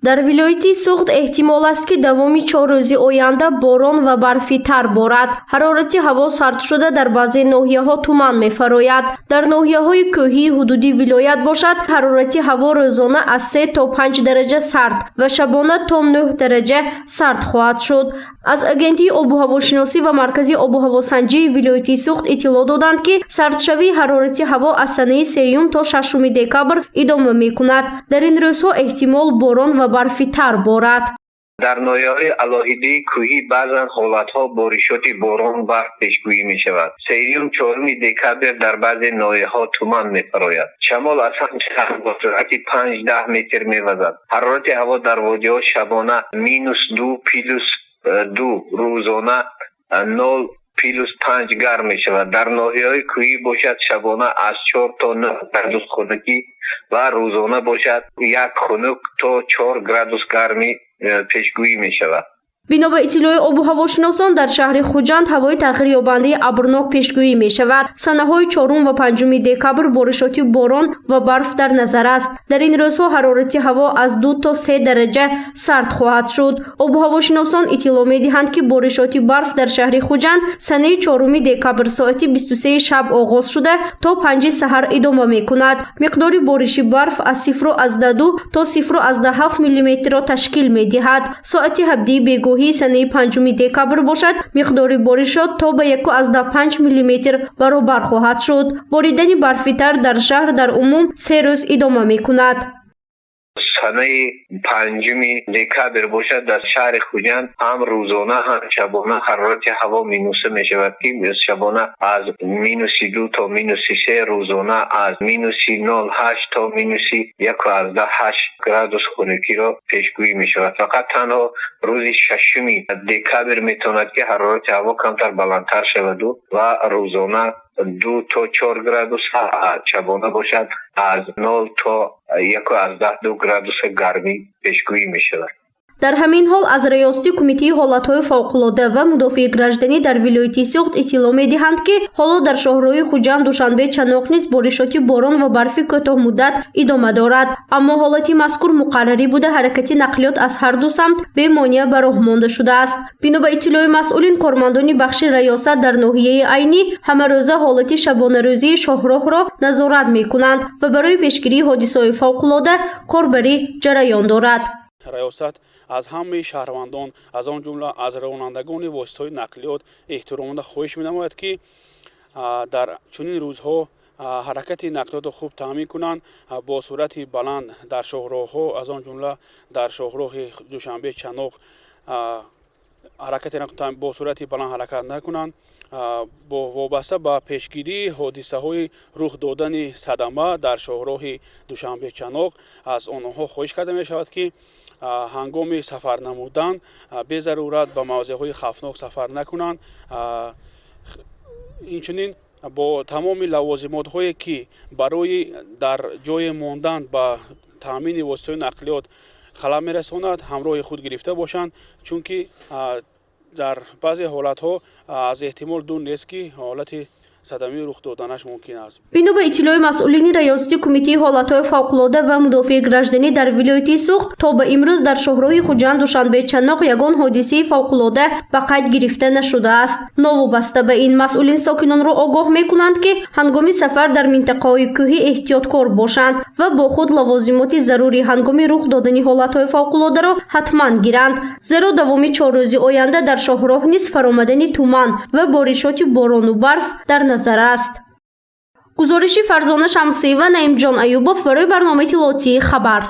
Дар вилояти Суғд эҳтимол аст, ки давоми 4 рӯзи оянда борон ва барфи тар борад. Ҳарорати ҳаво сард шуда, дар баъзе ноҳияҳо туман мефарояд. Дар ноҳияҳои кӯҳии ҳудуди вилоят бошад, ҳарорати ҳаво рӯзона аз 3 то 5 дараҷа сард ва шабона то 9 дараҷа сард хоҳад шуд. Аз Агентии обуҳавошиносӣ ва Маркази обуҳавосанҷии вилояти Суғд иттилоъ доданд, ки сардшавии ҳарорати ҳаво аз санаи 3 то 6 декабр идома мекунад. Дар ин рӯзҳо эҳтимол борон ва барфи тар борад. Дар ноҳияҳои алоҳидаи кӯҳӣ баъзан ҳолатҳо боришоти борон, барф пешгӯӣ мешавад. 3-юм, 4-уми декабр дар баъзе ноҳияҳо туман мефарояд. Шамол аз самти ғарб бо суръати 5-10 метр мевазад. Ҳарорати ҳаво дар водиҳо шабона -2, +2, рӯзона 0, +5 гарм мешавад. Дар ноҳияҳои кӯҳӣ бошад, шабона аз 4 то 9 градус хунукӣ ва рӯзона бошад, 1 хунук то 4 градус гармӣ пешгӯӣ мешавад. Бино ба иттилои обуҳавошиносон, дар шаҳри Хуҷанд ҳавои тағйирёбандаи абрнок пешгӯӣ мешавад. Санаҳои 4 ва 5 декабр боришоти борон ва барф дар назар аст. Дар ин рӯзҳо ҳарорати ҳаво аз 2 то 3 дараҷа сард хоҳад шуд. Обуҳавошиносон иттилоъ медиҳанд, ки боришоти барф дар шаҳри Хуҷанд санаи 4 декабр соати 23 шаб оғоз шуда, то 5 саҳар идома мекунад. Миқдори бориши барф аз 0,2 то 0,7 миллиметрро ташкил медиҳад. Соати 17 бегоҳии санаи 5 декабр бошад, миқдори боришот то ба 1,5 миллиметр баробар хоҳад шуд. Боридани барфи тар дар шаҳр дар умум 3 рӯз идома мекунад. Санаи 5 декабр бошад, дар шаҳри Хуҷанд ҳам рӯзона, ҳам шабона ҳарорати ҳаво минуса мешавад, ки шабона аз -2 то -3, рӯзона аз -0,8 то -1,8 градус хунукиро пешгӯӣ мешавад. Фақат танҳо рӯзи 6 декабр метавонад, ки ҳарорати ҳаво камтар баландтар шаваду ва рӯзона 2 то 4 градус, шабона бошад, аз 0 то 1,2 градуса гармӣ пешгӯӣ мешавад. Дар ҳамин ҳол, аз Раёсати Кумитаи ҳолатҳои фавқулода ва мудофиаи гражданӣ дар вилояти Суғд иттилоъ медиҳанд, ки ҳоло дар шоҳроҳи Хуҷанд, Душанбе, Чаноқ низ боришоти борон ва барфи кӯтоҳмуддат идома дорад. Аммо ҳолати мазкур муқаррарӣ буда, ҳаракати нақлиёт аз ҳар ду самт бемонеа ба роҳ монда шудааст. Бино ба иттилои масъулин, кормандони бахши раёсат дар ноҳияи Айнӣ ҳамарӯза ҳолати шабонарӯзии шоҳроҳро назорат мекунанд ва барои пешгирии ҳодисаҳои фавқулода корбарӣ ҷараён дорад. Раёсат аз ҳамаи шаҳрвандон, аз он ҷумла аз ронандагони воситаҳои нақлиёт, эҳтиромона хоҳиш менамояд, ки дар чунин рӯзҳо ҳаракати нақлиётро хуб таъмин кунанд, бо суръати баланд дар шоҳроҳҳо, аз он ҷумла дар шоҳроҳи Душанбе, Чаноқ, ҳаракати бо суръати баланд ҳаракат накунанд. Бо вобаста ба пешгирии ҳодисаҳои рух додани садама дар шоҳроҳи Душанбе, Чаноқ, аз онҳо хоҳиш карда мешавад, ки ҳангоми сафар намудан безарурат ба мавзеъҳои хавфнок сафар накунанд. Инчунин бо тамоми лавозимотҳое, ки барои дар ҷое мондан ба таъмини воситаҳои нақлиёт халал мерасонад, ҳамроҳи худ гирифта бошанд, чунки дар баъзе ҳолатҳо аз эҳтимол дур нест, ки ҳолати садамӣ рух доданаш мумкин аст. Бино ба иттилои масъулини Раёсати Кумитаи ҳолатҳои фавқулода ва мудофиаи гражданӣ дар вилояти Суғд, то ба имрӯз дар шоҳроҳи Хуҷанд, Душанбе, Чаноқ ягон ҳодисаи фавқулода ба қайд гирифта нашудааст. Новобаста ба ин, масъулин сокинонро огоҳ мекунанд, ки ҳангоми сафар дар минтақаҳои кӯҳӣ эҳтиёткор бошанд ва бо худ лавозимоти зарурӣ ҳангоми рух додани ҳолатҳои фавқулодаро ҳатман гиранд, зеро давоми 4 рӯзи оянда дар шоҳроҳ низ фаромадани туман ва боришоти борону барф дар назар аст. Гузориши Фарзона Шамсиева, Наимҷон Аюбов барои барномаи иттилоотии «Хабар».